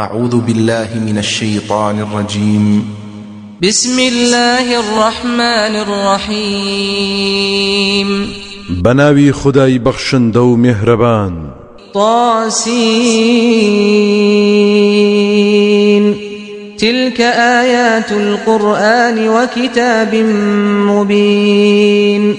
أعوذ بالله من الشيطان الرجيم. بسم الله الرحمن الرحيم. بەناوی خودای بەخشندە و میهرەبان. طاسين. تلك آيات القرآن وكتاب مبين.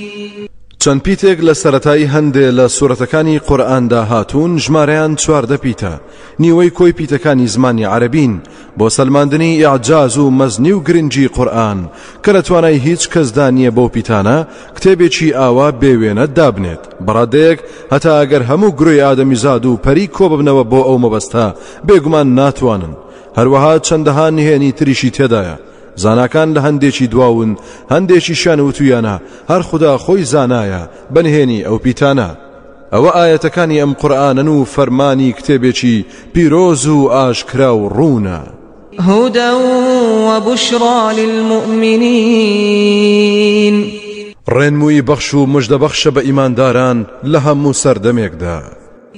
چەند پیتێک لە سەرەتای هەندێ لە سوورەتەکانی قورئاندا هاتوون ژمارەیان 14 پیتە، نیوەی کۆی پیتەکانی زمانی عەرەبین، بۆ سەلماندنی ئیعجاز و مەزنی و گرنگی قورئان کە لە توانای هیچ کەسدا نییە بەو پیتانە کتێبێکی ئاوا بێوێنە دابنێت، بەڕادەیەک هەتا ئەگەر هەموو گرۆی ئادەمیزاد و پەری کۆ ببنەوە بۆ ئەو مەبەستە بێگومان ناتوانن. هەروەها چەندەها نهێنی تریشی تێدایە. زاناکان لە هەندێکی دواون، هەندێکیشیان وتویانە هەر خودا خۆی زانایە بەنهێنی ئەو پیتانە. ئەوە ئایەتەکانی ئەم قورئانەن و فەرمانی کتێبێکی پیرۆز و ئاشکرا و ڕوونە. هدى وبشرى للمؤمنين. ڕێنمووی بەخش و مژدە بەخشە بە ئیمانداران لە هەموو سەردەمێکدا.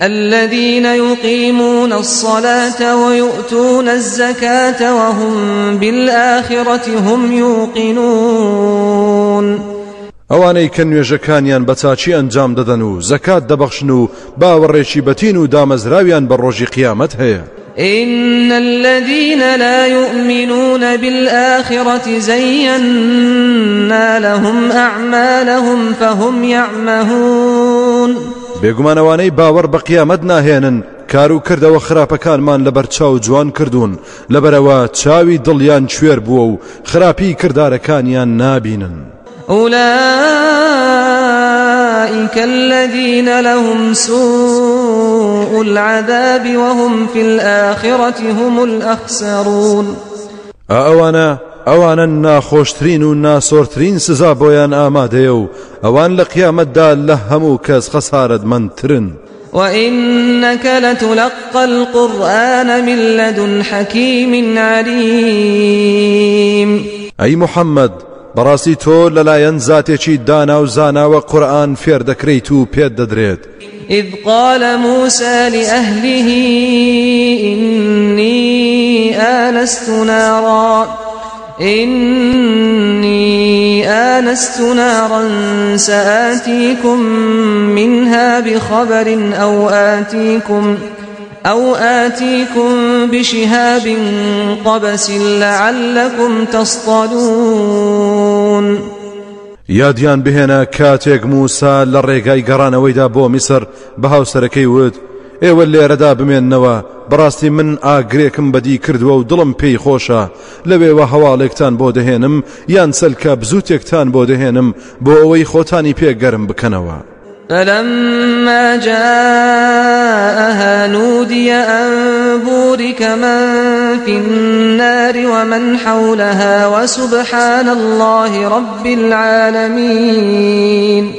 الذين يقيمون الصلاة ويؤتون الزكاة وهم بالآخرة هم يوقنون. ئەوانەی کە نوێژەکانیان بە چاچی ئەنجام دەدەن و زەکات دەبەخشن و باوەڕێکی بەتین و دامەزراویان بە ڕۆژی قیامەت هەیە. إن الذين لا يؤمنون بالآخرة زينا لهم أعمالهم فهم يعمهون. بێگومان ئەوانەی باوەڕ بە قیامەت ناهێنن کار و کردەوە خراپەکانمان لەبەر چاو جوان کردوون، لەبەرەوە چاوی دڵیان کوێر بووە و خراپی کردارەکانیان نابینن. أولئك الذين لهم سوء العذاب وهم في الآخرة هم الأخسرون. ئەوانە ناخۆشترین و ناسۆرترین سزا بۆیان ئامادەیە و ئەوان لە قیامەتدا لە هەموو کەس خەسارەتمەندترن. وإنك لتلقى القرآن من لدن حكيم عليم. ئەی محەممەد، بەڕاستی تۆ لەلایەن زاتێکی دانا و زاناوە قورئان فێر دەکرێیت و پێت دەدرێت. إذ قال موسى لأهله إني آنست نارا سآتيكم منها بخبر أو آتيكم بشهاب قبس لعلكم تصطلون. یادیان بهێنە کاتێک موسا لە ڕێگای گەڕانەوەیدا بۆ میسر بە هاوسەرەکەی وت ئێوە لێرەدا بمێننەوە، بەڕاستی من ئاگرێکم بەدی کردووە و دڵم پێی خۆشە، لەوێوە هەواڵێکتان بۆ دەهێنم یان سەلکە بزوتێکتان بۆ دەهێنم بۆ ئەوەی خۆتانی پێگەرم بکەنەوە. فلما جاءها نودي أن بورك من في النار ومن حولها وسبحان الله رب العالمين.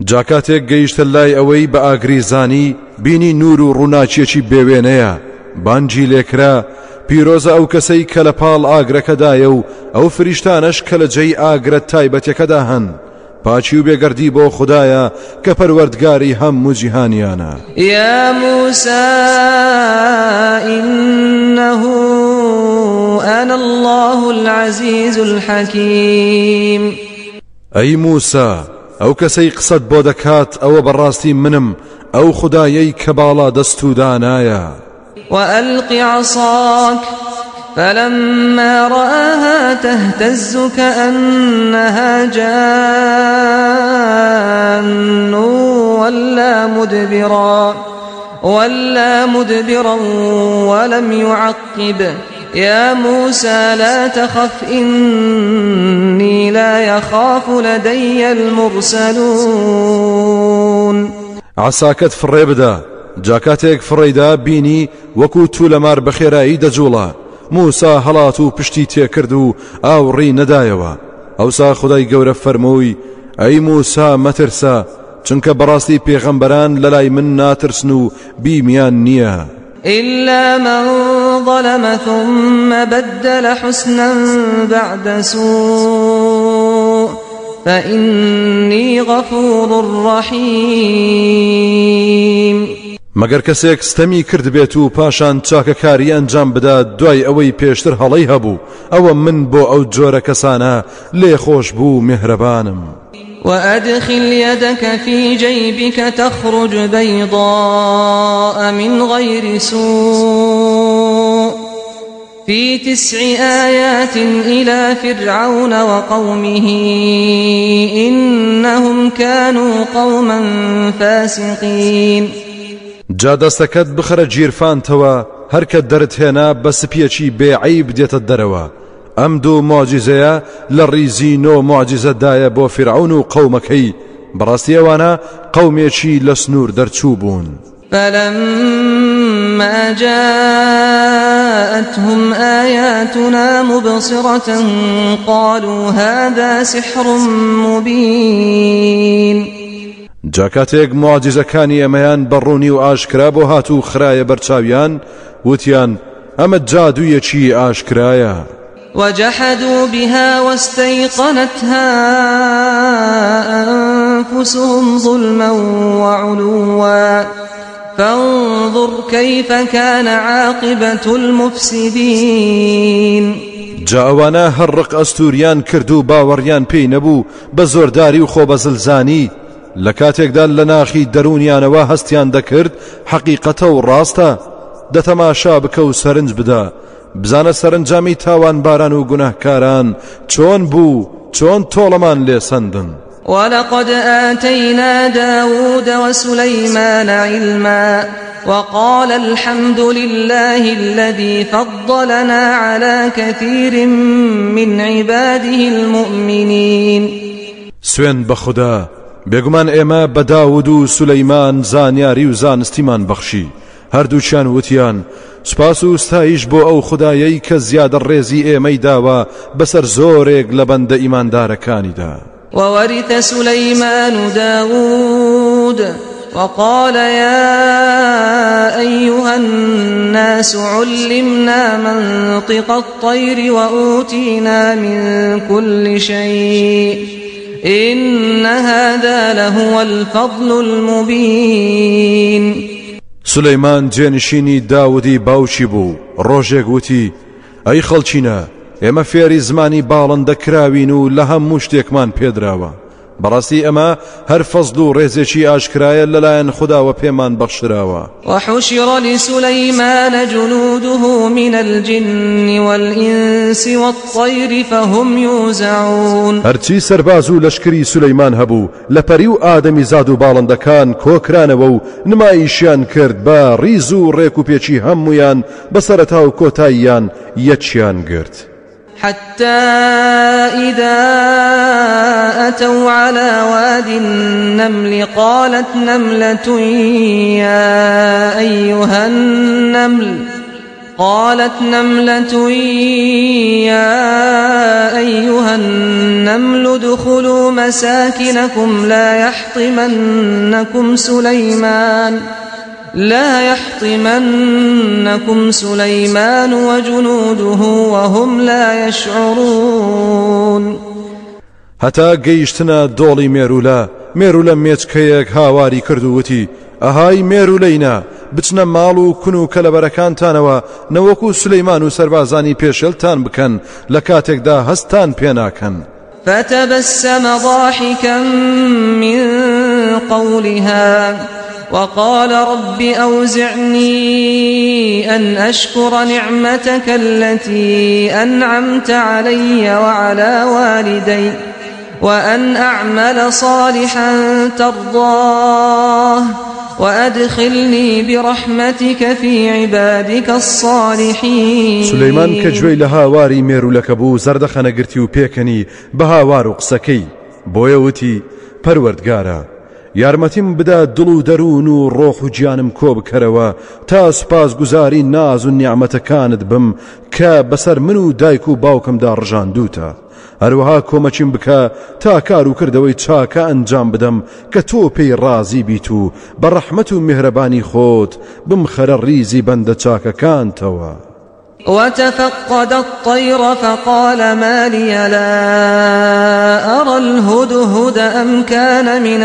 جا کاتێک گەیشتە لای ئەوەی بە ئاگری زانی بینی نور و ڕووناکیەکی بێوێنەیە، بانگی لێکرا پیرۆزە ئەو کەسەی کە لە پاڵ ئاگرەکەدایە و ئەو فریشتانەش کە لە جێی ئاگرە تایبەتەکەدا هەن. پاچی و بێگەردی بۆ خدایە کە پەروەردگاری هەموو جیهانیانە. يا موسى إنه أنا الله العزيز الحكيم. ئەی موسا، ئەو کەسەی قسەت بۆ دەکات ئەوە بەڕاستی منم، ئەو خدایەی کە باڵا دەست و دانایە. وألق عصاك فلما رآها تهتز كأنها جان ولا مدبرا ولم يعقب. يا موسى لا تخف إني لا يخاف لدي المرسلون. عساکەت فڕێ بدە. جا کاتێک فڕێیدا بینی وەکو توولەمار بەخێرایی دەجوڵا. موسا هەڵات و پشتی تێکرد و ئاوڕی نەدایەوە. ئەوسا خدای گەورە فەرمووی ئەی موسا مەترسە، چونکە بەڕاستی پێغەمبەران لەلای من ناترسن و بیمیان نییە. إلا من ظلم ثم بدل حسنا بعد سوء فإني غفور رحيم. مەگەر کەسێک ستەمی کردبێت و پاشان چاکەکاری ئەنجام بدات دوای ئەوەی پێشتر هەڵەی هەبوو، ئەوە من بۆ ئەو جۆرە کەسانە لێخۆشبوو و میهرەبانم. وأدخل يدك في جيبك تخرج بيضاء من غير سوء في تسع آيات إلى فرعون وقومه إنهم كانوا قوما فاسقين. جا دەستەکەت بخەرە گیرفانتەوە هەر کە دەرت هێنا بە سپیەکی بێ عەیب دێتە دەرەوە، ئەم دوو موعجیزەیە لە ڕیزی نۆ موعجیزە دایە بۆ فیرعەون و قەومەکەی، بەڕاستی ئەوانە قەومێکی لە سنوور دەرچوو بوون. فلما جاءتهم آیاتنا مبصرة قالوا هذا سحر مبین. جا کاتێک موعجیزەکانی ئێمەیان بە ڕوونی و ئاشکرا بۆ هات و خرایە بەرچاویان وتیان ئەمە جادوویەکی ئاشکرایە. وجحدوا بها واستيقنتها أنفسهم ظلما وعلوا فانظر كيف كان عاقبة المفسدين. جا ئەوانە هەر ڕق ئەستووریان کرد و باوەڕیان پێی نەبوو بە زۆرداری و خۆبەزلزانی، لە کاتێکدا لە ناخی دەروونیانەوە هەستیان دەکرد حەقیقەتە و ڕاستە، دە تەماشا بکە و سەرنج بدە، بزانە سەرەنجامی تاوانباران و گوناهکاران چۆن بوو، چۆن تۆڵەمان لێ سەندن. ولقد آتینا داود وسلیمان علما وقال الحمد لله الذي فضلنا على كثير من عباده المؤمنین. سوێند بە خودا، بێگومان ئێمە بە داود و سولەیمان زانیاری و زانستیمان بەخشی، هەردووکیان وتیان، سوپاس و ستایش بۆ ئەو خودایەی کە زیادە ڕێزی ئێمەی داوە بەسەر زۆرێک لە بەندە ئیماندارەکانیدا. وورث سليمان داود وقال يا أيها الناس علمنا منطق الطير وأوتينا من كل شيء إن هذا لهو الفضل المبين. سولەیمان جێنشینی داودی باوکی بوو، ڕۆژێک وتی، ئەی خەڵکینە، ئێمە فێری زمانی باڵندە کراوین و لە هەموو شتێکمان پێدراوە، بەڕاستی ئەمە هەر فەزڵ و ڕێزێکی ئاشکرایە لەلایەن خوداوە پێمان بەخشراوە. وحشر لسليمان جنوده من الجن والإنس والطير فهم يوزعون. هەرچی سەرباز و لەشکری سولەیمان هەبوو لە پەری و ئادەمیزاد و باڵندەکان کۆکرانەوە و نمایشیان کرد بە ڕیز و ڕێک و پێکی هەموویان بە سەرەتا و کۆتاییان یەکیان گرت. حتى إذا أتوا على واد النمل قالت نملة يا أيها النمل قالت نملة يا أيها النمل ادخلوا مساكنكم لا يحطمنكم سليمان لا يحطمنكم سليمان وجنوده وهم لا يشعرون. هەتا گەیشتنە دۆڵی مێرولە، مێرولە مێچکەیەک هاواری کرد و وتی، ئەهای مێرولەینە، بچنە ماڵ و کون و کەلەبەرەکانتانەوە، نەوەکو سولەیمان و سەربازانی پێشێلتان بکەن لە کاتێکدا هەستتان پێناکەن. فتبسم ضاحكا من قولها وقال رب أوزعني أن أشكر نعمتك التي أنعمت علي وعلى والدي وأن أعمل صالحا ترضاه وأدخلني برحمتك في عبادك الصالحين. سولەیمان کە گوێی لە هاواری مێروولەکە بوو زەردەخەنە گرتی و پێکەنی بە هاوار و قسەکەی، بۆیە وتی پەروەردگارە یارمەتیم بدە دڵ و دەروون و ڕۆح و گیانم کۆ بکەرەوە تا سوپاسگوزاری ناز و نیعمەتەکانت بم کە بەسەر من و دایک و باوکمدا ڕژاندووتە، هەروەها کۆمەکیم بکە تا کار و کردەوەی چاکە ئەنجام بدەم کە تۆ پێی ڕازی بیت و بە ڕەحمەت و میهرەبانی خۆت بمخەرە ڕیزی بەندە چاکەکانتەوە. وتفقد الطير فقال ما لي لا أرى الهدهد أم كان من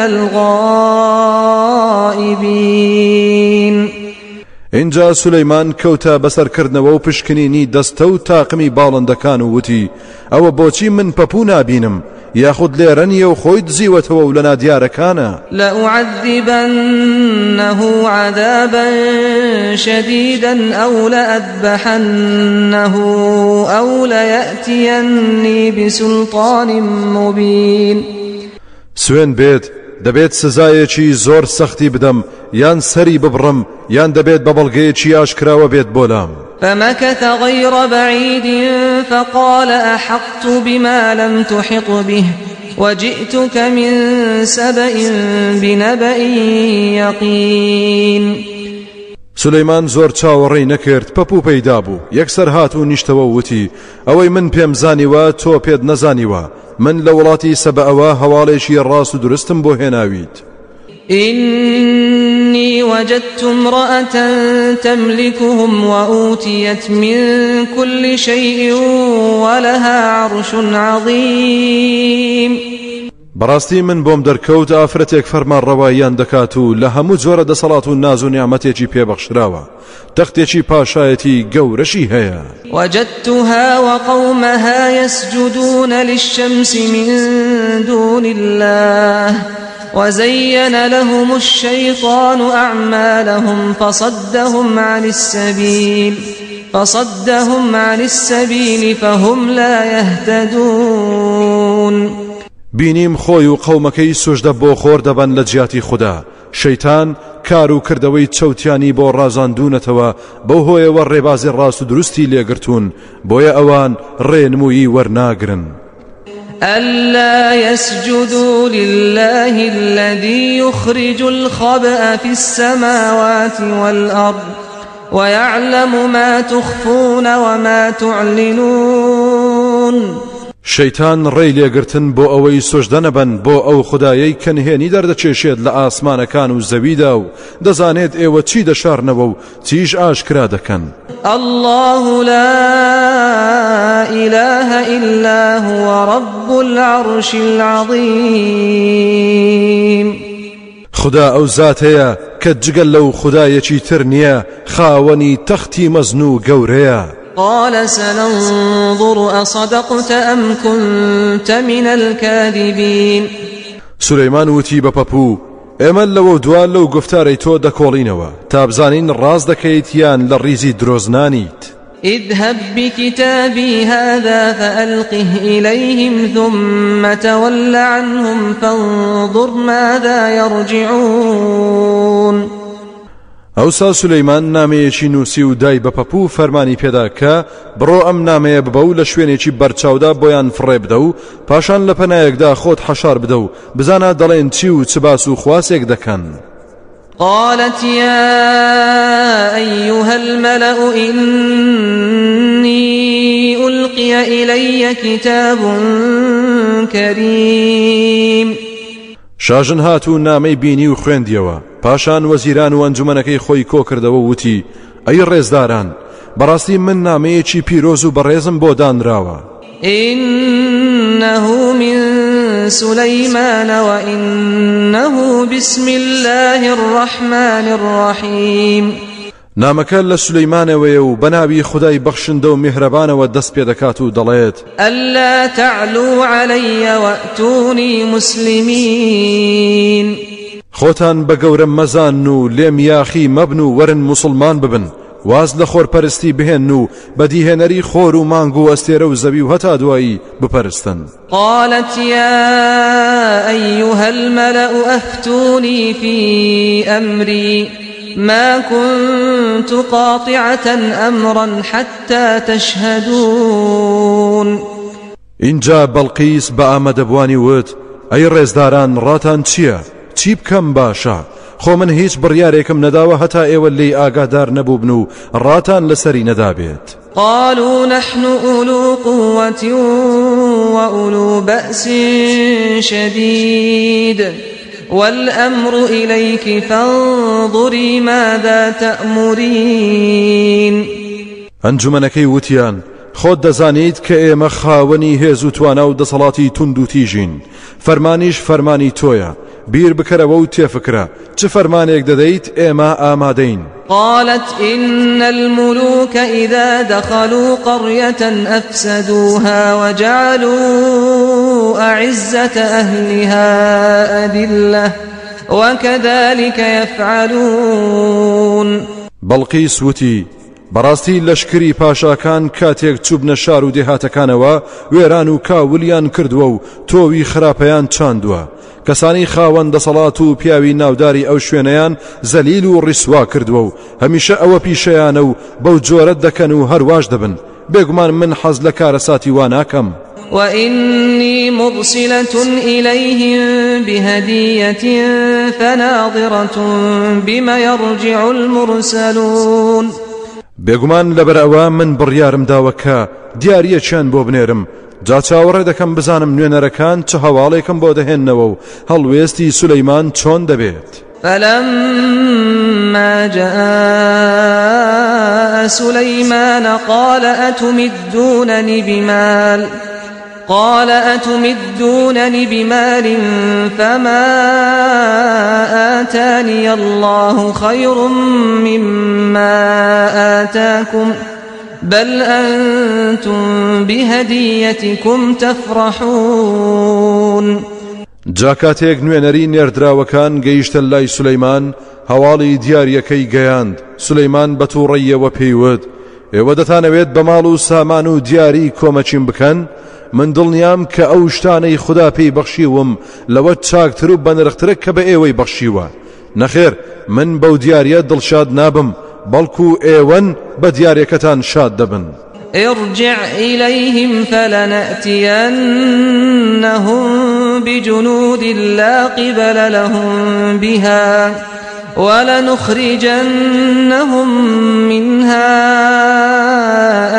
الغائبين. ئینجا سولەیمان کەوتە بەسەرکردنەوە و پشکنینی دەستە و تاقمی باڵندەکان و وتی ئەوە بۆچی من پەپوو نابینم یاخود لێرە نییە و خۆی دزیوەتەوە و لە نادیارەکانە. لأعذبنه عذابا شديدا أو لأذبحنه أو ليأتيني بسلطان مبين. سوێن بێت دەبێت سزایەکی زۆر سەختی بدەم یان سەری ببڕم یان دەبێت بە بەڵگەیەکی ئاشکراوە بێت بۆلام. فمكث غير بعيد فقال أحطت بما لم تحط به وجئتك من سبأ بنبأ يقين. سولەیمان زۆر چاوەڕێی نەکرد پەپوو پەیدا بوو، یەکسەر هات و نیشتەوە وتی ئەوەی من پێم زانیوە تۆ پێت نەزانیوە، من لە وڵاتی سەبەئەوە هەواڵێکی ڕاست و درستم بۆ هێناویت. إني وجدت امرأة تملكهم وأوتيت من كل شيء ولها عرش عظيم. بەڕاستی من بۆم دەرکەوت ئافرەتێک فەرمانڕەواییان دەکات و لە هەموو جۆرە دەسەڵات و ناز و نیعمەتێکی پێبەخشراوە، تەختێکی پاشایەتی گەورەشی هەیە. وجدتها وقومها يسجدون للشمس من دون الله وزين لهم الشيطان أعمالهم فصدهم عن السبيل فهم لا يهتدون. بینیم خۆی و قەومەکەی سوژدە بۆ خۆر دەبەن لە جیاتی خودا، شەیتان کار و کردەوەی چەوتیانی بۆ ڕازاندوونەتەوە، بەو هۆیەوە ڕێبازی ڕاست و دروستی لێگرتوون، بۆیە ئەوان ڕێنمویی وەرناگرن. ألا يسجدوا لله الذي يخرج الخبأ في السماوات والأرض ويعلم ما تخفون وما تعلنون. شەیتان ڕێی لێگرتن بۆ ئەوەی سوژدە نەبەن بۆ ئەو خودایەی کە نهێنی دەردەکێشێت لە ئاسمانەکان و زەویدا و دەزانێت ئێوە چی دەشارنەوە و چیش ئاشکرا دەکەن. الله لا إله إلا هو رب العرش العظيم. خدا ئەو زاتەیە کە جگەل لەو خودایەکی تر نییە، خاوەنی تەختی مەزن و گەورەیە. قال سننظر أصدقت أم كنت من الكاذبين. سولەیمان وتی بە پەپوو ئێمە لەوە دوا لەو گفتارەی تۆ دەکۆڵینەوە تا بزانین ڕاست دەکەیت یان لە ڕیزی درۆزنانیت. اذهب بكتابي هذا فألقه إليهم ثم تول عنهم فانظر ماذا يرجعون. ئەوسا سولەیمان نامەیەکی نووسی و دای بە پەپوو فەرمانی پێدا کە بڕۆ ئەم نامەیە ببە و لە شوێنێکی بەرچاودا بۆیان فڕێ بدە و پاشان لە پەنایەکدا خۆت حەشار بدە و بزانە دەڵێن چی و چ باس و خواسێک دەکەن. قالت يا أيها الملأ إني ألقي إلي كتاب كريم. شاژن هات و نامەی بینی و خوێندیەوە، پاشان وەزیران و ئەنجومەنەکەی خۆی کۆ کردەوە وتی ئەی ڕێزداران، بەڕاستی من نامەیەکی پیرۆز و بەڕێزم بۆ دانراوە. إنه من سليمان وإنه بسم الله الرحمن الرحيم. نامەکە لە سولەیمانەوەیە و بەناوی خودای بەخشندە و میهرەبانەوە دەست پێ دەکات و دەڵێت ألا تعلوا علي وأتوني مسلمين. خۆتان بە گەورە مەزان و لێم یاخی مەبن و وەرن موسڵمان ببن، واز لە خۆرپەرستی بهێن و بەدیهێنەری خۆر و مانگ و ئەستێرە و زەوی و هەتا دوایی بپەرستن. قالت يا أيها الملأ أفتوني في أمري ما كنت قاطعة أمرا حتى تشهدون. ئینجا بەڵقیس بە ئامادەبووانی وت ئەی ڕێزداران ڕاتان چییە؟ چی بکەم باشە؟ خۆ من هیچ بڕیارێکم نەداوە هەتا ئێوە لێی ئاگادار نەبووبن و ڕاتان لەسەری نەدابێت. قالوا نحن أولو قوة وأولو بأس شديد والأمر إليك فانظري ماذا تأمرين. ئەنجومەنەکەی وتیان، خۆت دەزانیت کە ئێمە خاوەنی هێز و توانا و دەسەڵاتی توند و تیژین، فەرمانیش فەرمانی تۆیە، بیر بکەرەوە و تێفکرە، چ فەرمانێک دەدەیت ئێمە ئامادەین. قالت إن الملوك إذا دخلوا قرية أفسدوها وجعلوا أعزة أهلها أذلة وكذلك يفعلون. بەڵقیس وتی، بەڕاستی لەشکری پاشاکان کاتێک چووبنە شار و دێهاتەکانەوە وێران و کاولیان کردووە و تۆوی خراپەیان چاندووە، کەسانی خاوەن دەسەڵات و پیاوی ناوداری ئەو شوێنەیان زەلیل و ڕیسوا کردووە و هەمیشە ئەوە پیشەیانە و بەو جۆرە دەکەن و هەرواش دەبن، بێگومان من حەز لە کارەساتی وا ناکەم. وإني مرسلة إليهم بهدية فناظرة بما يرجع المرسلون. بێگومان لەبەر ئەوە من بڕیارم داوە کە دیاریەکیان بۆ بنێرم، جا چاوەڕێ دەکەم بزانم نوێنەرەکان چ هەواڵێکم بۆ دەهێننەوە و هەڵوێستی سولەیمان چۆن دەبێت. فلما جاء سليمان قال أتمدونني بمال قال أتمدونني بمال فما آتاني الله خير مما آتاكم بل أنتم بهديتكم تفرحون. جا کاتێک نوێنەری نێردراوەکان گەیشتە لای سولەیمان هەواڵی دیاریەکەی گەیاند، سولەیمان بە تووڕەیەوە پێیوت ئێوە دەتانەوێت بە ماڵ و سامان و دیاری کۆمەچیم بکەن؟ من دڵنیام کە ئەو شتانەی خودا پێی بەخشیوم لەوە چاکتر و بەنرخترە کە بە ئێوەی بەخشیوە. نەخێر، من بەو دیاریە دڵشاد نابم، بەڵکو ئێوەن بە دیارەکەتان شاد دەبن. ارجع إليهم فلنأتينهم بجنود لا قبل لهم بها ولنخرجنهم منها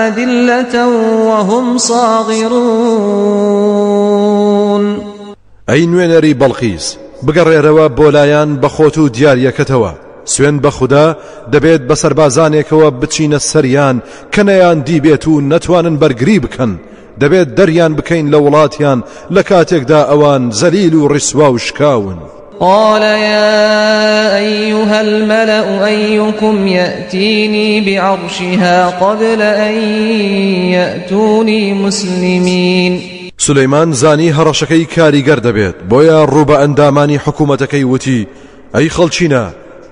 أذلة وهم صاغرون. ئەی نوێنەری بەڵقیس، بگەڕێرەوە بۆ لایان بە خۆت و دیاریەکەتەوە. سوێن بە خودا دەبێت بە سەربازانێکەوە بچینە سەریان کە نەیان دیبێت و نەتوانن بەرگری بکەن، دەبێت دەریان بکەین لە وڵاتیان لە کاتێکدا ئەوان زەلیل و ڕیسوا و شکاون. قال يا أيها الملأ أيكم يأتيني بعرشها قبل أن يأتوني مسلمين. سولەیمان زانی هەڕەشەکەی کاریگەر دەبێت، بۆیە ڕوو بە ئەندامانی حکوومەتەکەی وتی ئەی خەڵچینە،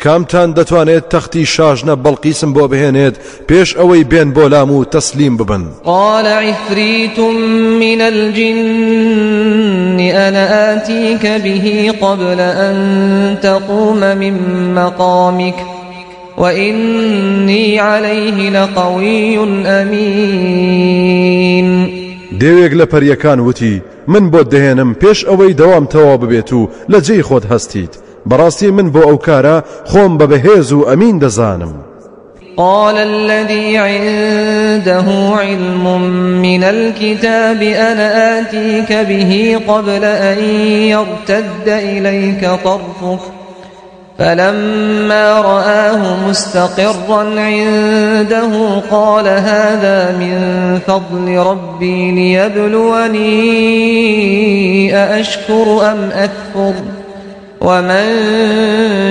کامتان دەتوانێت تەختی شاژنە بەڵقیسم بۆ بهێنێت پێش ئەوەی بێن بۆ لام و تەسلیم ببن؟ قال عفريت من الجن أنا آتيك به قبل أن تقوم من مقامك وإني عليه لقوي أمين. دێوێک لە پەریەکان وتی من بۆت دەهێنم پێش ئەوەی دەوام تەواو ببێت و لە جێی خۆت هەستیت، بەڕاستی من بۆ ئەو کارە خۆم بە بەهێز و ئەمین دەزانم. قال الذي عنده علم من الكتاب أنا آتيك به قبل أن يرتد إليك طرفك فلما رآه مستقرا عنده قال هذا من فضل ربي ليبلوني أأشكر أم أكفر ومن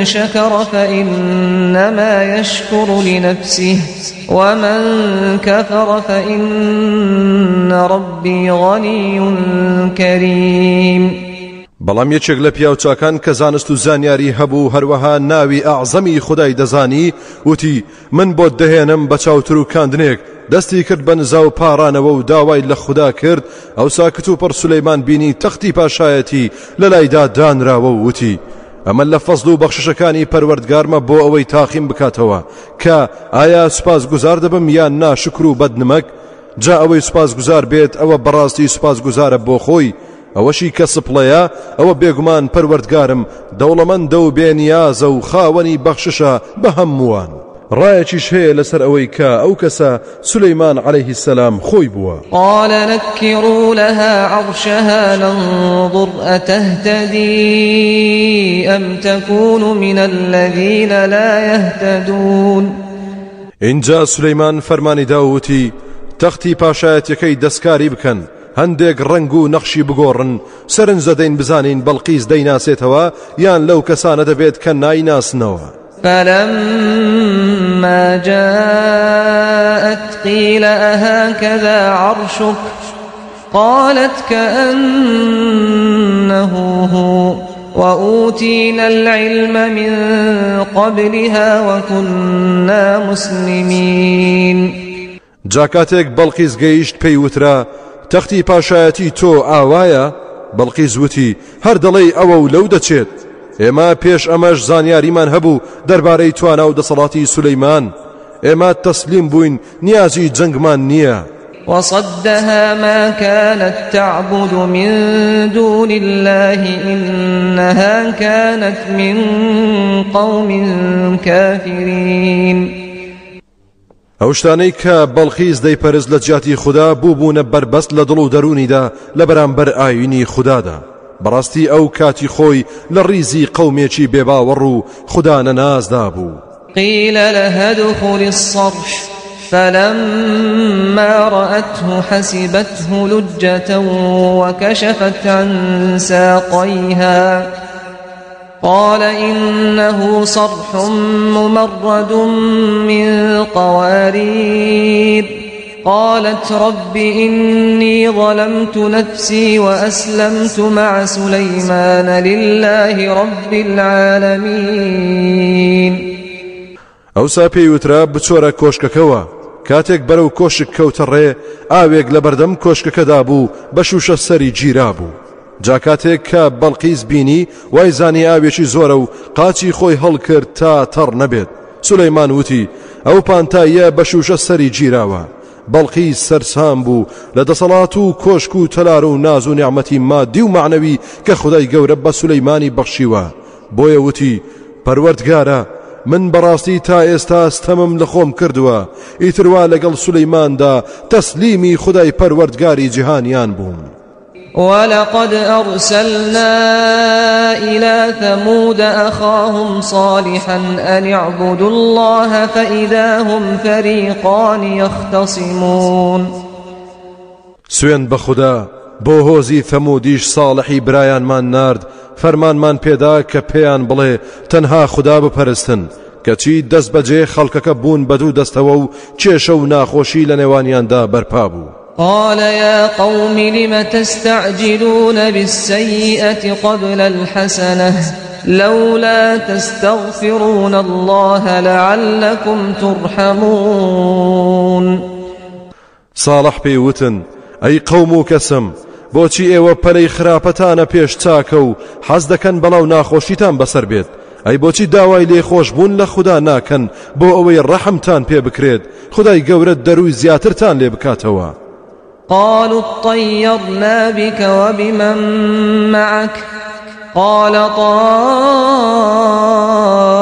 شكر فإنما يشكر لنفسه ومن كفر فإن ربي غني كريم. بەڵام یەکێک لە پیاوچاکان کە زانست و زانیاری هەبوو هەروەها ناوی ئەعزەمی خودای دەزانی وتی من بۆت دەهێنم بە چاوتروکاندنێک، دەستی کرد بە نزا و پاڕانەوە و داوای لە خودا کرد. ئەوسا کتوپڕ سولەیمان بینی تەختی پاشایەتی لە لایدا دانراوە و وتی ئەمە لە فەزل و بەخششەکانی پەروەردگارمە بۆ ئەوەی تاقیم بکاتەوە کە ئایا سوپاسگوزار دەبم یان ناشکر و بەدنمەک. جا ئەوەی سوپاسگوزار بێت ئەوە بەڕاستی سوپاسگوزارە بۆ خۆی، ئەوەشی کە سپڵەیە ئەوە بێگومان پەروەردگارم دەوڵەمەندە و بێنیازە و خاوەنی بەخششە بە هەمووان. ڕایەکیش هەیە لەسەر ئەوەی کە ئەو کەسە سولەیمان عەلەیهی السەلام خۆی بووە. قال نكروا لها عرشها ننظر أتهتدي أم تكون من الذين لا يهتدون. ئینجا سولەیمان فەرمانی دا و وتی، تەختی پاشایەتیەکەی دەستکاری بکەن، هەندێک ڕەنگ و نەخشی بگۆڕن، سەرنج دەدەین بزانین بەڵقیس دەیناسێتەوە یان لەو کەسانە دەبێت کە نایناسنەوە. فلما جاءت قیل اهکذا عرشک قالت كأنه هو وأوتينا العلم من قبلها وكنا مسلمين. جا کاتێک بەڵقیس گەیشت پێی وترا، تەختی پاشایەتی تۆ ئاوایە؟ بەڵقیس وتی، هەر دەڵێی ئەوە و لەو دەچێت. ئێمە پێش ئەمەش زانیاریمان هەبوو دەربارەی توانا و دەسەڵاتی سولەیمان. ئێمە تەسلیم بووین نیازی جەنگمان نییە. وصدها ما كانت تعبد من دون الله إنها كانت من قوم كافرين. ئەو شتانەی کە بەڵقیس دەیپەرست لە جیاتی خودا بووبوونە بەربەست لە دڵ و دەروونیدا لە بەرامبەر ئایینی خودادا. بەڕاستی ئەو کاتی خۆی لە ڕیزی قەومێکی بێباوەڕ و خودا نەناسدا بوو. قیل لها ادخلی الصرح فلما رأته حسبته لجة وكشفت عن ساقيها قال إنه صرح ممرد من قوارير قالت رب إني ظلمت نفسي وأسلمت مع سليمان لله رب العالمين. ئەوسا پێی وترا بچۆرە کۆشکەکەوە. کاتێک بەرەو کۆشک کەوتە ڕێ، ئاوێک لەبەردەم کۆشکەکەدا بوو بە شووشە سەری گیرا بوو. جا کاتێک کە بەڵقیس بینی وای زانی ئاوێکی زۆرە و قاچی خۆی هەڵکرد تا تەڕ نەبێت. سولەیمان وتی، ئەو پانتاییە بە شووشە سەری گیراوە. بەڵقیس سەرسام بوو لە دەسەڵات و کۆشک و تەلار و ناز و نیعمەتی مادی و مەعنەوی کە خودای گەورە بە سولەیمانی بەخشیوە، بۆیە وتی، پەروەردگارا، من بەڕاستی تا ئێستا ستەمم لە خۆم کردووە، ئیتر وا لەگەڵ سولەیماندا تەسلیمی خودای پەروەردگاری جیهانیان بووم. ولقد أرسلنا إلى ثمود أخاهم صالحا أن اعبدوا الله فإذا هم فريقان يختصمون. سوێند بە خودا بۆ هۆزی ثەمودیش صاڵحی برایانمان نارد، فەرمانمان پێدا کە پێیان بڵێ تەنها خودا بپەرستن، کەچی دەستبەجێ خەڵکەکە بوون بە دوو دەستەوە و کێشە و ناخۆشی لە نێوانیاندا بەرپا بوو. قال يا قوم لم تستعجلون بالسيئة قبل الحسنة لولا تستغفرون الله لعلكم ترحمون. صاڵح پێی وتن ئەی قەوم و کەسم، بۆچی ئێوە پەلەی خراپەتانە پێش چاکە و حەز دەکەن بەڵاو ناخۆشیتان بەسەر بێت؟ ئەی بۆچی داوای لێخۆشبوون لە خودا ناکەن بۆ ئەوەی ڕەحمتان پێ بکرێت، خودای گەورە دەروی زیاترتان لێ بکاتەوە؟ قالوا اطيرنا بك وبمن معك قال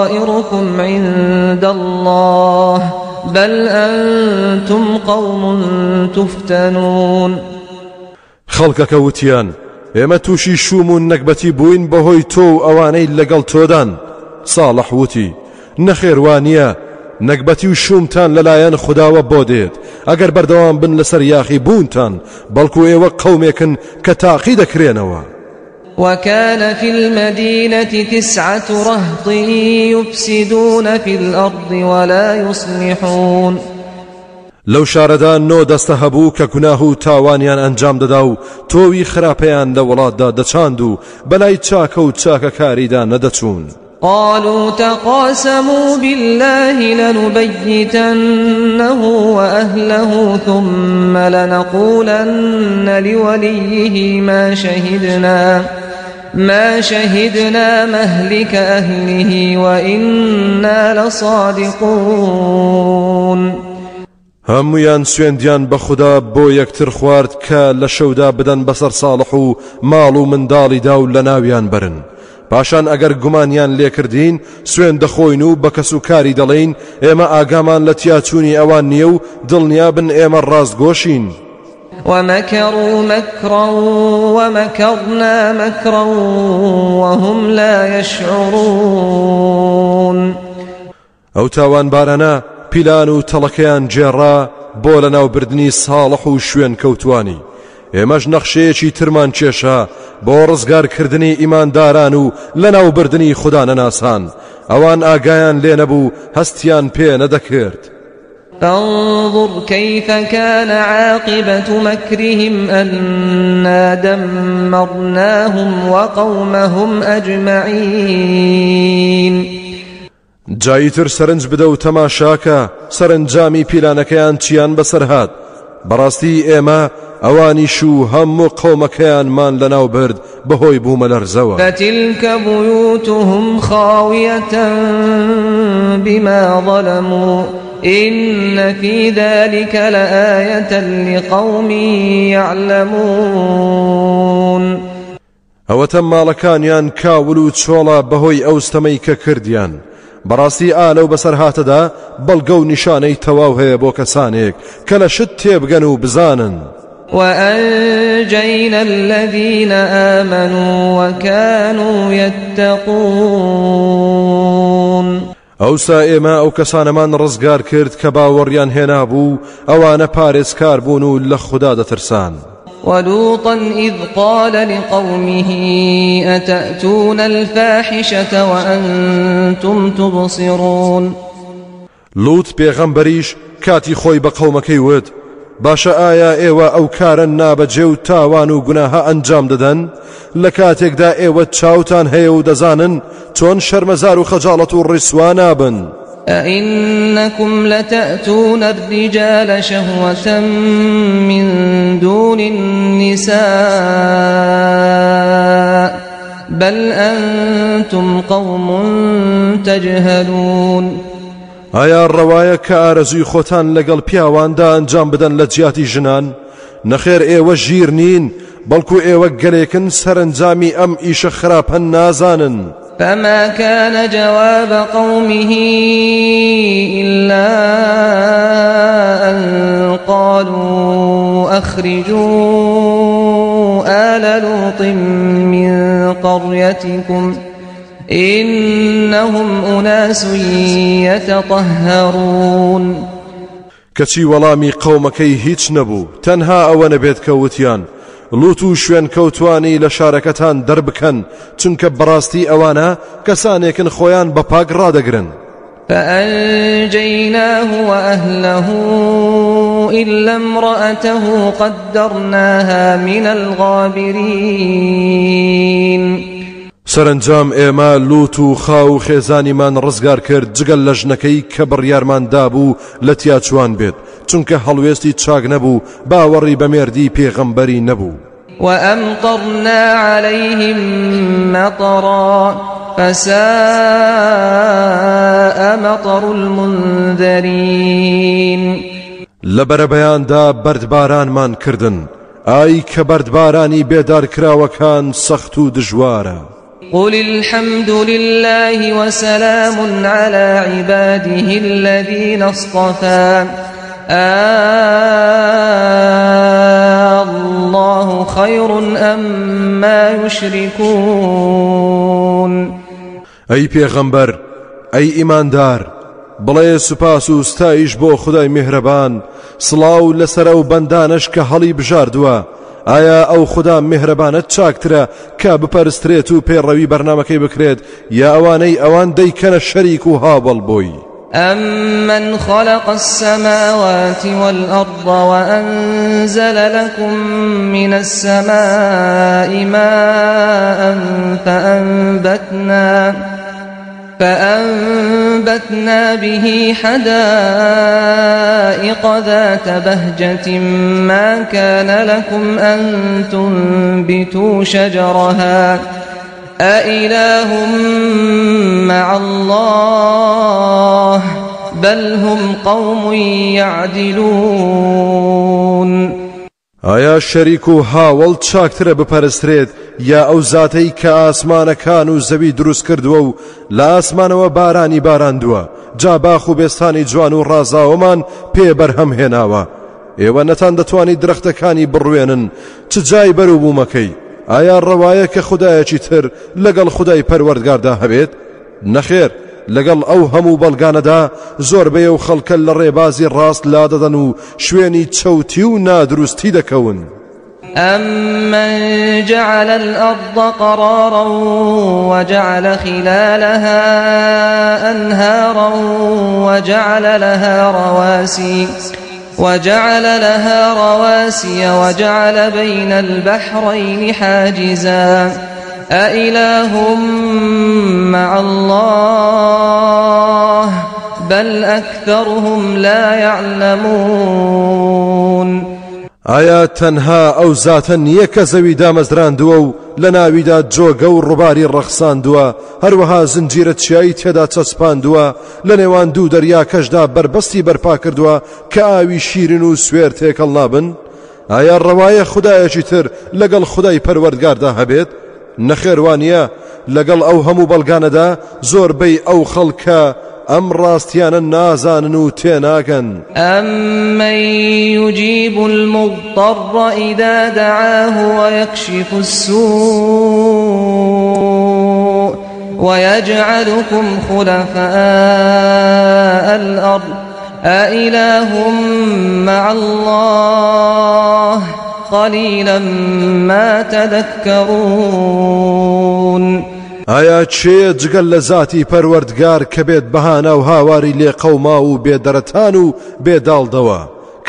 طائركم عند الله بل أنتم قوم تفتنون. خەڵکەکە وتیان ئێمە تووشی شوم و نەگبەتی بووین بەهۆی تۆ و ئەوانەی لەگەڵ تۆدان. صاڵح وتی نەخێر وا نییە، نەگبەتی و شومتان لەلایەن خوداوە بۆ دێت ئەگەر بەردەوام بن لەسەر یاخی بوونتان، بەڵکو ئێوە قەومێکن کە تاقی دەکرێنەوە. وكان في المدينة تسعة رهط يفسدون في الأرض ولا يصلحون. لەو شارەدا نۆ دەستە هەبوو کە گوناه و تاوانیان ئەنجام دەدا و تۆوی خراپەیان لە وڵاتدا دەچاند و بەلای چاکە و چاکەکاریدا نەدەچوون. قالوا تقاسموا بالله لنبيتنه وأهله ثم لنقولن لوليه ما شهدنا مهلك أهله وإنا لصادقون. هەمویان سوێندیان بە خودا بۆ یەکتر خوارد کە لە شەودا بدەن بەسەر ساڵح و ماڵ و منداڵیدا و لە ناویان بەرن. پاشان ئەگەر گومانیان لێکردین سوێن دەخۆین و بە کەس و کاری دەڵێین ئێمە ئاگامان لە تیاچوونی ئەوان نییە و دڵنیابن ئێمە ڕاستگۆشین. ومكروا مكرا ومكرنا مكرا وهم لا يشعرون. ئەو تاوانبارانە پیلان و تەڵەکەیان گێڕا بۆ لەناوبردنی ساڵح و شوێنکەوتووانی، ئێمەش نەخشەیەکی ترمان کێشا بۆ ڕزگارکردنی ئیمانداران و لەناوبردنی خودانەناسان، ئەوان ئاگایان لێ نەبوو هەستیان پێ نەدەکرد. فانظر كيف كان عاقبة مكرهم أنا دمرناهم وقومهم أجمعين. جا ئیتر سەرنج بدە و تەماشاکە سەرەنجامی پیلانەکەیان چیان بەسەر هات، بەڕاستی ئێمە ئەوانیش و هەموو قەومەکەیانمان لەناو برد بەهۆی بوومەلەرزەوە. فتلك بيوتهم خاوية بما ظلموا إن في ذلك لآية لقوم يعلمون. ئەوەتە ماڵەکانیان کاول و چۆڵە بەهۆی ئەو ستەمەی کە کردیان، بەڕاستی ئا لەو بەسەرهاتەدا بەڵگە و نیشانەی تەواو هەیە بۆ کەسانێک کە لە شت تێبگەن و بزانن. وأنجينا الذين آمنوا وكانوا يتقون. ئەوسا ئێمە ئەو کەسانەمان ڕزگار کرد کە باوەڕیان هێنابوو، ئەوانە پارێزکار بوون و لە خودا دەترسان. ولوطا إذ قال لقومه أتأتون الفاحشة وأنتم تبصرون. لوط پێغەمبەریش کاتی خۆی بە قەومەکەی وت، باشە ئایا ئێوە ئەو کارە نابەجێ و تاوان و گوناهە ئەنجام دەدەن لە کاتێکدا ئێوە چاوتان هەیە و دەزانن چۆن شەرمەزار و خەجاڵەت و ڕیسوا نابن؟ أئنكم لتأتون الرجال شهوة من دون النساء بل أنتم قوم تجهلون. ئایا ڕەوایە کە ئارەزووی خۆتان لەگەڵ پیاواندا ئەنجام بدەن لە جیاتی ژنان؟ نەخێر ئێوە ژیر نین، بەڵکو ئێوە گەلێکن سەرەنجامی ئەم ئیشە خراپە نازانن. فما كان جواب قومه إلا أن قالوا أخرجوا آل لوط من قريتكم إنهم أناس يتطهرون. کەچی وەڵامی قەومەکەی هیچ نەبوو، تەنها ئەوە نەبێت کە وتیان لوط و شوێنکەوتوانی لە شارەکەتان دەربکەن، چونکە بەڕاستی ئەوانە کەسانێکن خۆیان بە پاک ڕادەگرن. فأنجيناه وأهله إلا امرأته قدرناها من الغابرين. سەرەنجام ئێمە لوط و خاو و خێزانیمان ڕزگار کرد جگەل لە ژنەکەی کە بڕیارمان دابوو لە تیاچوان بێت، چونکە هەڵوێستی چاک نەبوو، باوەڕی بە مێردی پێغەمبەری نەبوو. وأمطرنا عليهم مطرا فساء مطر المنذرين. لە بەرەبەیاندا بەردبارانمان کردن، ئای کە بەردبارانی بێدارکراوەکان سەخت و دژوارە. قل الحمد لله وسلام على عباده الذين اصطفى الله خير أما يشركون. ئەی پێغەمبەر، ئەی ئیماندار، بڵێ سوپاس و ستایش بۆ خودای میهرەبان، سڵاو لەسەر ئەو بەندانەش کە هەڵی بژاردووە. ئایا ئەو خوددا میهرەبانە چاکترە کە بپەرسترێت و پێڕەوی بەرنامەکەی بکرێت، یا ئەوانەی ئەوان دەیکەنە شەریک و هاوەڵ بۆی؟ أمن خلق السماوات والأرض وأنزل لكم من السماء ماء فأنبتنا به حدائق ذات بهجة ما كان لكم أن تنبتوا شجرها أإله مع الله بل هم قوم يعدلون. ئایا شەریک و هاوەڵ چاکترە بپەرسترێت یا ئەو زاتەی کە ئاسمانەکان و زەوی دروست کردووە و لە ئاسمانەوە بارانی باراندووە، جا باخ و بێستانی جوان و ڕازاوەمان پێ بەرهەم هێناوە؟ ئێوە نەتان دەتوانی درەختەکانی بڕوێنن، چ جای بەروبوومەکەی؟ ئایا ڕەوایە کە خدایەکی تر لەگەڵ خدای پەروەردگاردا هەبێت؟ نەخێر، لەگەڵ ئەو هەموو بەڵگانەدا زۆربەی ئەو خەڵکە لە ڕێبازی ڕاست لادەدەن و شوێنی چەوتی و نادروستی دەکەون. أمن جعل الأرض قرارا وجعل خلالها أنهارا وجعل لها رواسي وجعل بين البحرين حاجزا أإله مع الله بل أكثرهم لا يعلمون. ئایا تەنها ئەو زاتە نییە کە زەوی دامەزراندووە و لە ناویدا جۆگە و ڕووباری ڕەخساندووە، هەروەها زنجیرە چیایی تێدا چەسپاندووە، لە نێوان دوو دەریاکەشدا بەربەستی بەرپا کردووە کە ئاوی شیرین و سوێر تێکەڵ نابن؟ ئایا ڕەوایە خودایەکی تر لەگەڵ خودای پەروەردگاردا هەبێت؟ نەخێر وانییە، لەگەڵ ئەو هەموو بەڵگانەدا زۆربەی ئەو خەڵکە ئەم ڕاستیانە نازانن و تێناگەن. أمن يجيب المضطر إذا دعاه ويكشف السوء ويجعلكم خلفاء الأرض أإله مع الله قليلا ما تذكرون. ئایا کێیە جگەل لە زاتی پەروەردگار کە بێت بەهانا و هاواری لێ قەوماو و بێدەرەتان و بێداڵدەوە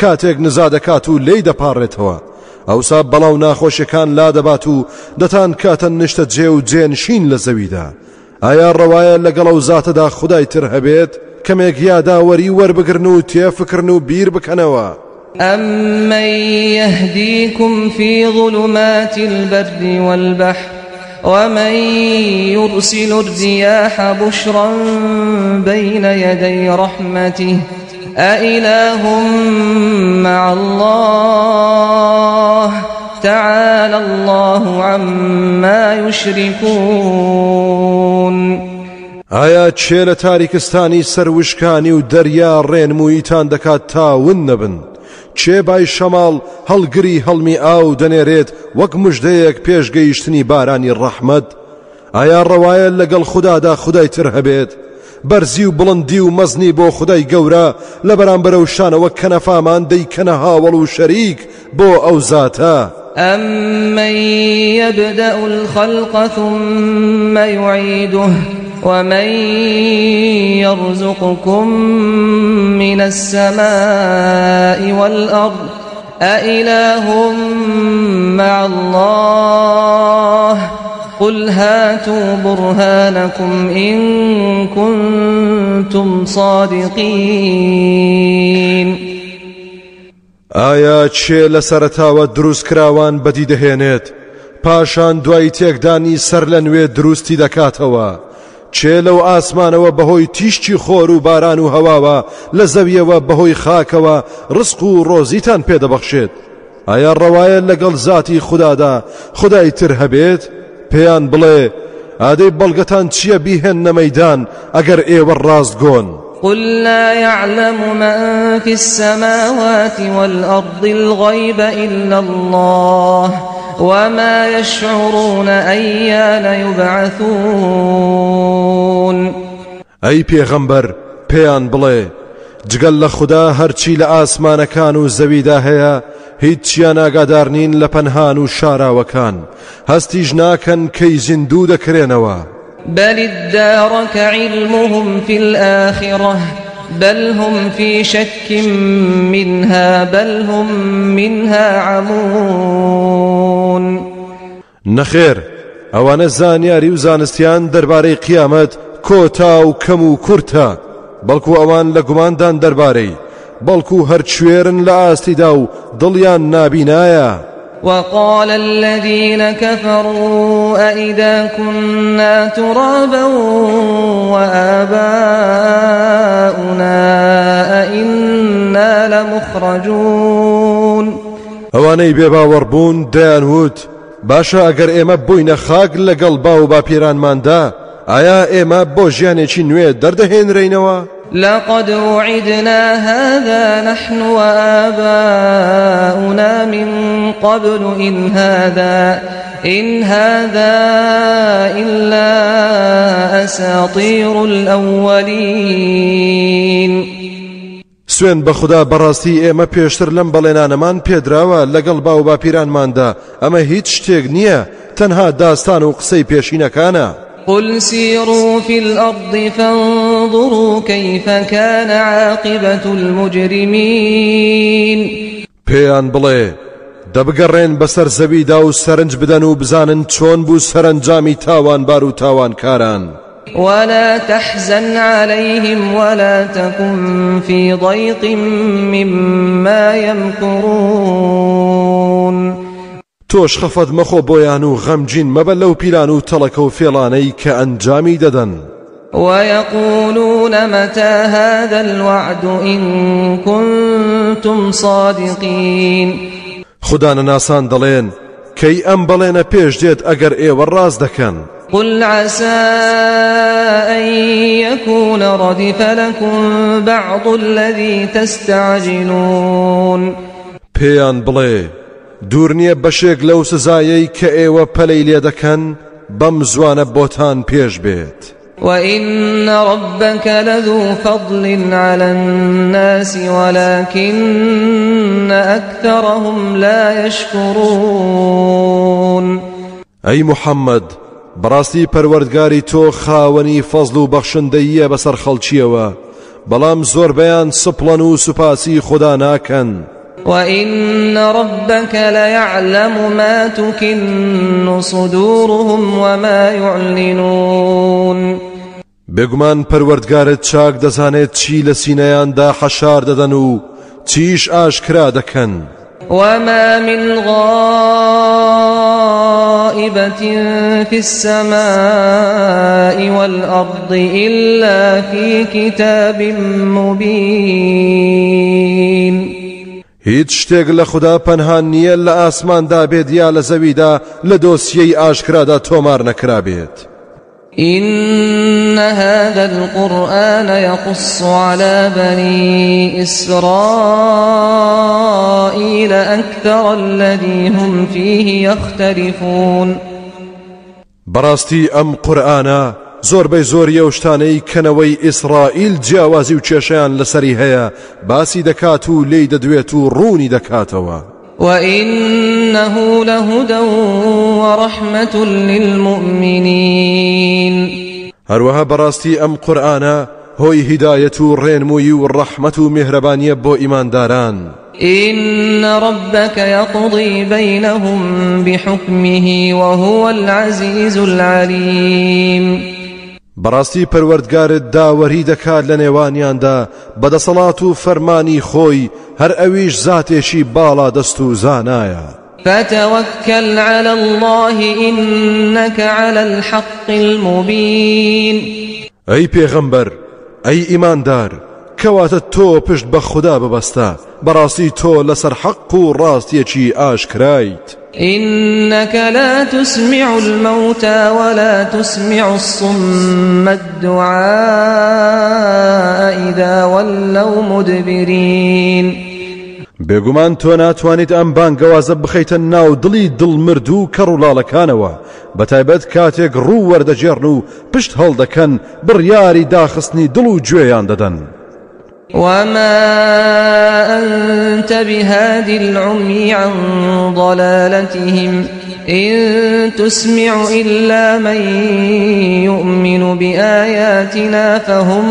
کاتێک نزا دەکات و لێی دەپاڕێتەوە؟ ئەوسا بەڵا و ناخۆشیەکان لادەبات و دەتان کاتە نیشتە جێ و جێنشین لە زەویدا. ئایا ڕەوایە لەگەڵ ئەو زاتەدا خودای تر هەبێت؟ کەمێک یاداوەری وەربگرن و تێفکرن و بیر بکەنەوە. أمن يهديكم في ظلمات البر والبحر ومن يرسل الرياح بشرا بين يدي رحمته أإله مع الله تعالى الله عما يشركون. ئایا کێ لە تاریکستانی سەروشکانی و دەریا ڕێنمویتان دەکات تا ون نەبن؟ کێ بای شەماڵ هەڵگری هەڵمی ئاو دەنێرێت وەک مژدەیەک پێش گەیشتنی بارانی ڕەحمەت؟ ئایا ڕەوایە لەگەڵ خودادا خودای تر هەبێت؟ بەرزی و بڵندی و مەزنی بۆ خودای گەورە لە بەرامبەرە و شانەوە کەنەفامان دەیکەنە هاوەڵ و شەریک بۆ ئەو زاتە. أمن يبدأ الخلق ثم يعيده ومن يرزقكم من السماء والأرض أإله مع الله قل هاتوا برهانكم إن كنتم صادقين. ئایا کێ لە سەرەتاوە دروستکراوان بەدی دەهێنێت پاشان دوای تێکدانی سەر لە نوێ دروستی دەکاتەوە؟ کێ لەو ئاسمانەوە بەهۆی تیشکی خۆر و باران و هەواوە لە زەویەوە بەهۆی خاکەوە ڕزق و ڕۆزیتان پێدەبەخشێت؟ ئایا ڕەوایە لەگەڵ زاتی خودادا خودای تر هەبێت؟ پێیان بڵێ ئادەی بەڵگەتان چییە بیهێننە مەیدان ئەگەر ئێوە ڕاستگۆن؟ قل لا يعلم من في السماوات والأرض الغيب إلا الله وما يشعرون أيان يبعثون. ئەی پێغەمبەر پێیان بڵێ جگەل لە خودا هەرچی لە ئاسمانەکان و زەویدا هەیە هیچیان ئاگادار نین لە پەنهان و شاراوەکان، هەستیش ناکەن کەی زیندوو دەکرێنەوە. بل ادارك علمهم في الآخرة بل هم في شك منها بل هم منها عمون. نەخێر ئەوانە زانیاری و زانستیان دەربارەی قیامەت کۆتا و کەم و کورتە، بەڵکو ئەوان لە گوماندان دەربارەی، بەڵکو هەرچوێرن لە ئاستیدا و دڵیان نابینایە. وقال الذين كفروا أئذا كنا ترابا وآباؤنا أئنا لمخرجون. ئەوانەی بێباوەڕ بوون دەیانوت باشە ئەگەر ئێمە بووینە خاک لەگەڵ باو باپیرانماندا، ئایا ئێمە بۆ ژیانێکی نوێ دەردەهێنرێینەوە؟ لقد وعدنا هذا نحن وآباؤنا من قبل إن هذا إلا أساطير الأولين. سوێن بە خوددا بەڕاستی ئێمە پێشتر لەم بەڵێنانەمان پێدراوە لەگەڵ باو باپیرانماندا، ئەمە هیچ شتێک نییە، تەنها داستان و قسەی پێشینەکانە. قل سيروا في الأرض فانظروا كيف كان عاقبة المجرمين. پێیان بڵێ دەبگەڕێن بەسەر زەویدا و سەرنج بدەن و بزانن چۆن بوو سەرەنجامی تاوانبار و تاوانکاران. ولا تحزن عليهم ولا تكن في ضيق مما يمكرون. تۆش خەفەت مەخۆ بۆیان و غەمگین مەبە لەو پیلان و تەڵەکە و فێڵانەی کە ئەنجامی دەدەن. ويقولون متى هذا الوعد إن كنتم صادقين. خودانە ناسان دەڵێن کەی ئەم بەڵێنە پێش دێت ئەگەر ئێوە ڕاست دەکەن. قل عسى أن يكون ردف لكم بعض الذي تستعجلون. پێیان بڵێ دوور نییە بەشێک لەو سزایەی کە ئێوە پەلەی لێ دەکەن بەم زوانە بۆتان پێش بێت. وإن ربك لذو فضل على الناس ولكن أكثرهم لا يشكرون. ئەی محەممەد بەڕاستی پەروەردگاری تۆ خاوەنی فەزل و بەخشندەییە بەسەر خەڵکیەوە، بەڵام زۆربەیان سپڵەن و سوپاسی خوددا ناکەن. وإن ربك ليعلم ما تكن صدورهم وما يعلنون. بێگومان پەروەردگارت چاک دەزانێت چی لە سینەیاندا حەشار دەدەن و چیش ئاشکرا دەکەن. وما من غائبة في السماء والأرض إلا في كتاب مبين. هیچ شتێک لە خوددا پەنهان نییە لە ئاسماندا بێت یا لە زەویدا لە دۆسیەی ئاشکرادا تۆمار نەکرابێت. إن هذا القرآن يقص على بني إسرائيل أكثر الذي هم فيه يختلفون. بەڕاستی ئەم قورئانە زۆربەی زۆری ئەو شتانەی کەنەوەی ئیسرائیل جیاوازی و کێشەیان لەسەری هەیە باسی دەکات و لێی دەدوێت و ڕوونی دەکاتەوە. وإنه لهدى ورحمة للمؤمنين. هەروەها بەڕاستی ئەم قورئانە هۆی هیدایەت و ڕێنمووی و ڕەحمەت و میهرەبانیە بۆ ئیمانداران. إن ربك يقضي بينهم بحكمه وهو العزيز العليم. بەڕاستی پەروەردگارت داوەری دەکات لە نێوانیاندا بەدەسەڵات و فەرمانی خۆی، هەر ئەویش زاتێکی باڵا دەست و زانایە. فتوكل على الله إنك على الحق المبين. ئەی پێغەمبەر، ئەی ئیماندار، کەواتە تۆ پشت بە خوددا ببەستە، بەڕاستی تۆ لەسەر حەق و ڕاستیەکی ئاشکرایت. إنك لا تسمع الموتى ولا تسمع الصم الدعاء إذا ولوا مدبرين. بێگومان تۆ ناتوانیت ئەم بانگەوازە بخەیتە ناو دڵی دڵمردوو و کەڕولاڵەکانەوە، بەتایبەت کاتێک ڕوو وەردەگێڕن و پشت هەڵدەکەن بڕیاری داخستنی دڵ و گوێیان دەدەن. وما أنت بهاد العمي عن ضلالتهم إن تسمع إلا من يؤمن بآياتنا فهم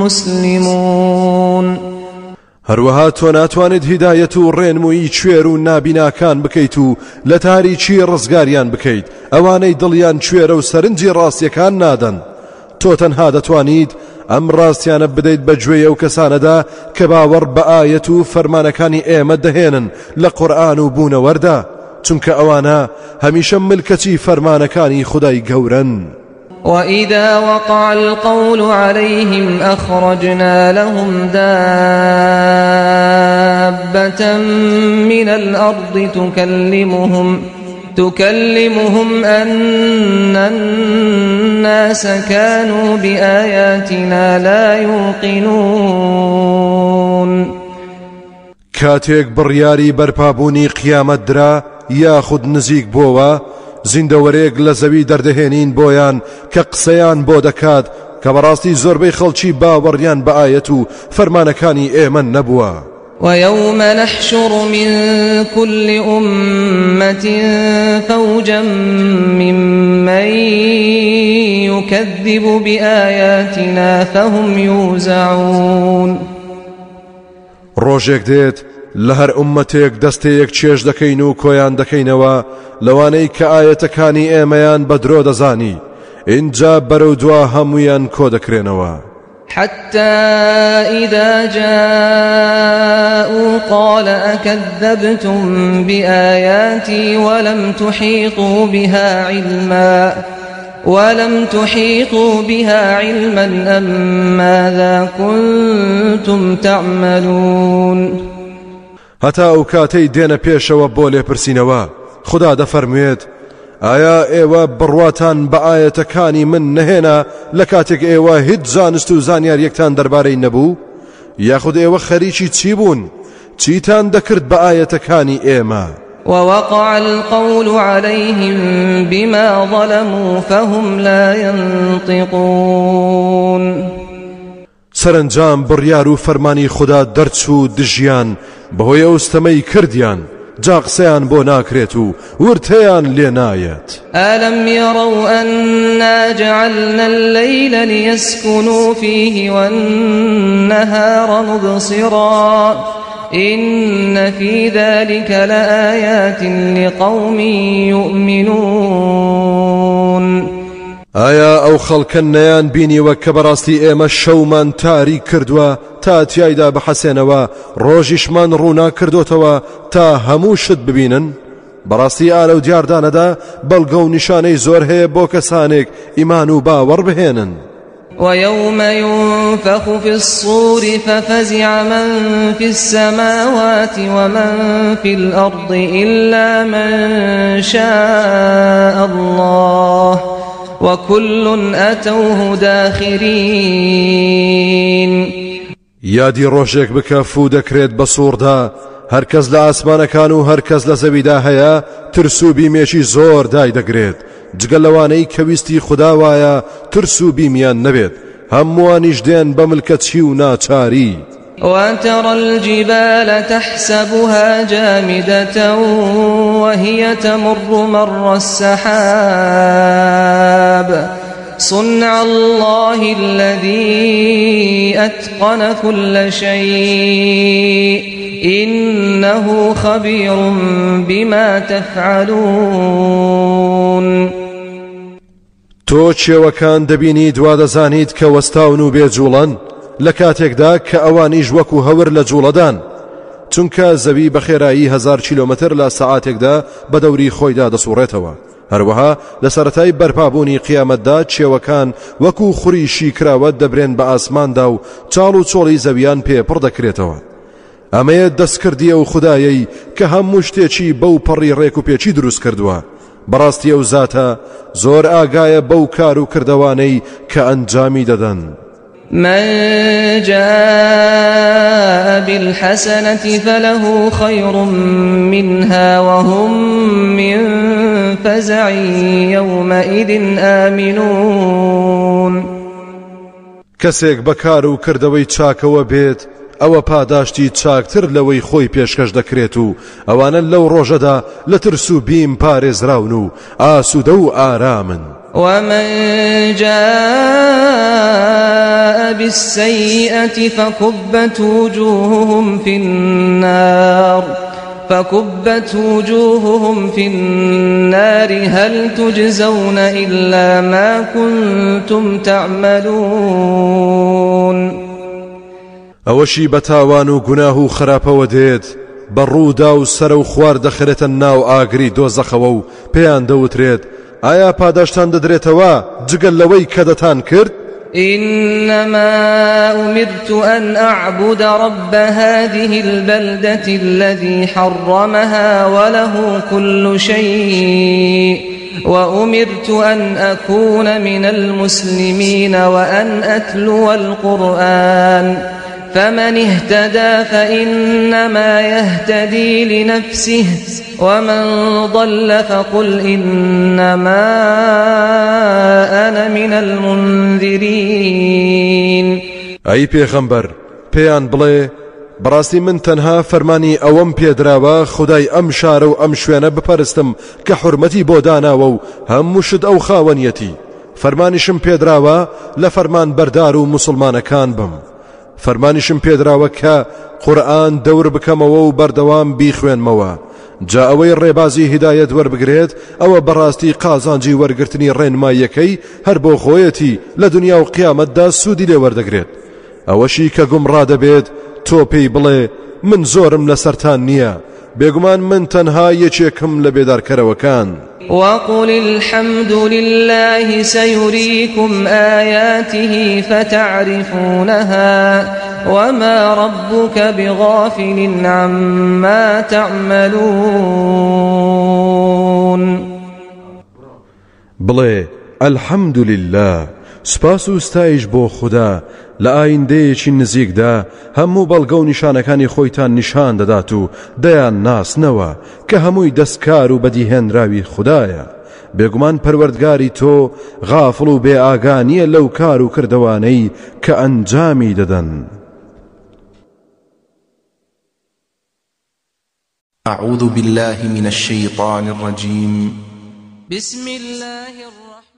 مسلمون. هەروەها تۆ ناتوانیت هیدایەت و ڕێنمویی کوێر و نابیناکان بکەیت و لە تاریکی ڕزگاریان بکەیت، ئەوانەی دڵیان کوێرە و سەرنجی ڕاستیەکان نادەن. تۆ تەنها دەتوانیت ئەم ڕاستیانە بدەیت بە گوێی ئەو کەسانەدا کە باوەڕ بە ئایەت و فەرمانەکانی ئێمە دەهێنن لە قورئان و بوونەوەردا، چونکە ئەوانە هەمیشە ملکەچی فەرمانەکانی خودای گەورەن. وإذا وقع القول عليهم أخرجنا لهم دابة من الأرض تكلمهم أن الناس كانوا بآياتنا لا يوقنون. کاتێک بڕیاری بەرپابوونی قیامەت درا یاخود نزیک بۆوە، زیندەوەرێک لە زەوی دەردەهێنین بۆیان کە قسەیان بۆ دەکات کە بەڕاستی زۆربەی خەڵکی باوەڕیان بە ئایەت و فەرمانەکانی ئێمە نەبووە. ويوم نحشر من كل أمة فوجا ممن يكذب بآياتنا فهم يوزعون. ڕۆژێک دێت لە هەر ئومەتێک دەستەیەک چێژ دەکەین و کۆیان دەکەینەوە لەوانەی کە ئایەتەکانی ئێمەیان بە درۆ دەزانی، ئینجا بەرەو دوا هەمویان کۆ دەکرێنەوە. حتى إذا جاءوا قال أكذبتم بآياتي ولم تحيطوا بها علما أم ماذا كنتم تعملون. هەتا ئەو کاتەی دێنە پێشەوە بۆ لێپرسینەوە، خدا دەفەرموێت ئایا ئێوە بڕواتان بە ئایەتەکانی من نەهێنا لە کاتێک ئێوە هیچ زانست و زانیاریەکتان دەربارەی نەبوو؟ یاخود ئێوە خەریکی چی بوون؟ چیتان دەکرد بە ئایەتەکانی ئێمە؟ ووقع القول عليهم بما ظلموا فهم لا ينطقون. سەرەنجام بڕیار و فەرمانی خوددا دەرچوو دژیان بەهۆی ئەو ستەمەی کردیان، جا قسەیان بۆ ناکرێت و ورتەیان لێ نایەت. ألم يروا أنا جعلنا الليل ليسكنوا فيه والنهار مبصرا إن في ذلك لآيات لقوم يؤمنون. ئایا ئەو خەڵکە نەیان بینیوە کە بەڕاستی ئێمە شەومان تاریک کردووە تا تیایدا بحەسێنەوە، ڕۆژیشمان ڕوونا کردوتەوە تا هەموو شت ببینن؟ بەڕاستی ئالە و دیاردانەدا بەڵگە و نیشانەی زۆر هەیە بۆ کەسانێک ئیمان و باوەڕ بهێنن. ويوم ينفخ في الصور ففزع من في السماوات ومن في الأرض إلا من شاء الله وكل أتوه داخرين. یادی ڕۆژێک بکە فوو دەکرێت بە سووردا، هەرکەس لە ئاسمانەکان و هەرکەس لە زەویدا هەیە ترس و بیمێکی زۆر دایدەگرێت، جگە لەوانەی کە ویستی خوددا وایە ترس و بیمیان نەبێت، هەمووانیش دێن بە ملکەچی و ناچاری. وترى الجبال تحسبها جامدة وهي تمر مر السحاب صنع الله الذي أتقن كل شيء إنه خبير بما تفعلون. تۆ چێوەکان دەبینی دوا دەزانیت کە وەستاون و بێجوڵەن لە کاتێکدا کە ئەوانیش وەکو هەور لە جوڵەدان، چونکە زەوی بە خێرایی 1000 کیلۆمەتر لە سەعاتێکدا بە دەوری خۆیدا دەسوڕێتەوە. هەروەها لە سەرەتای بەرپابوونی قیامەتدا چێوەکان وەکو خوریشی کراوە دەبرێن بە ئاسماندا و چاڵ و چۆڵی زەویان پێ پڕ دەکرێتەوە. ئەمەیە دەستکردی ئەو خودایەی کە هەموو شتێکی بەو پەڕی ڕێک و پێچی دروست کردووە. بەڕاستی ئەو زاتە زۆر ئاگایە بەو کار و کردەوانەی کە ئەنجامی دەدەن. من جاء بالحسنة فله خير منها وهم من فزع يومئذ آمنون. کەسێک بەکار و کردەوەی چاکەوە بێت ئەوە پاداشتی چاکتر لەوەی خۆی پێشکەش دەکرێت و ئەوانە لەو ڕۆژەدا لە ترس و بیم پارێزراون و ئاسوودە و ئارامن. ومن جاء بالسيئة فكبت وجوههم في النار هل تجزون إلا ما كنتم تعملون. ئەوەشی بە تاوان و گوناه و خراپەوە دێت بە ڕوودا و سەر و خوار دەخرێتە ناو ئاگری دۆزەخەوە و پێیان دەوترێت ئایا پاداشتان دەدرێتەوە جگەل لەوەی کە دەتان کرد؟ إنما أمرت أن أعبد رب هذه البلدة الذي حرمها وله كل شيء وأمرت أن أكون من المسلمين وأن أتلو القرآن فمن اهتدى فإنما يهتدي لنفسه ومن ضل فقل إنما أنا من المنذرين. ئەی پێغەمبەر پێیان بڵێ بەڕاستی من تەنها فەرمانی ئەوەم پێدراوە خودای ئەم شارە و ئەم شوێنە بپەرستم کە حورمەتی بۆ داناوە و هەموو شت ئەو خاوەنیەتی، فەرمانیشم پێدراوە لە فەرمانبەردار و موسڵمانەکان بم. فەرمانیشم پێدراوە کە قورئان دەور بکەمەوە و بەردەوام بیخوێنمەوە، جا ئەوەی ڕێبازی هیدایەت وەربگرێت ئەوە بەڕاستی قازانجی وەرگرتنی ڕێنماییەکەی هەر بۆ خۆیەتی لە دنیا و قیامەتدا سوودی لێ وەردەگرێت، ئەوەشی کە گومڕا دەبێت تۆ پێی بڵێ من زۆرم لەسەرتان نییە، بێگومان من تەنها یەکێکم لە بێدارکەرەوەکان. وقل الحمد لله سيريكم آياته فتعرفونها وما ربك بغافل عما تعملون. بڵێ، الحمد للە، سوپاس و ستایش بۆ خودا، لە ئایندەیەکی نزیکدا هەموو بەڵگە و نیشانەکانی خۆیتان نیشان دەدات و دەیانناسنەوە کە هەمووی دەستکار و بەدیهێنراوی خودایە، بێگومان پەروەردگاری تۆ غافڵ و بێئاگا نییە لەو کار و کردەوانەی کە ئەنجامی دەدەن. أعوذ بالله من الشيطان الرجيم بسم الله الرحمن.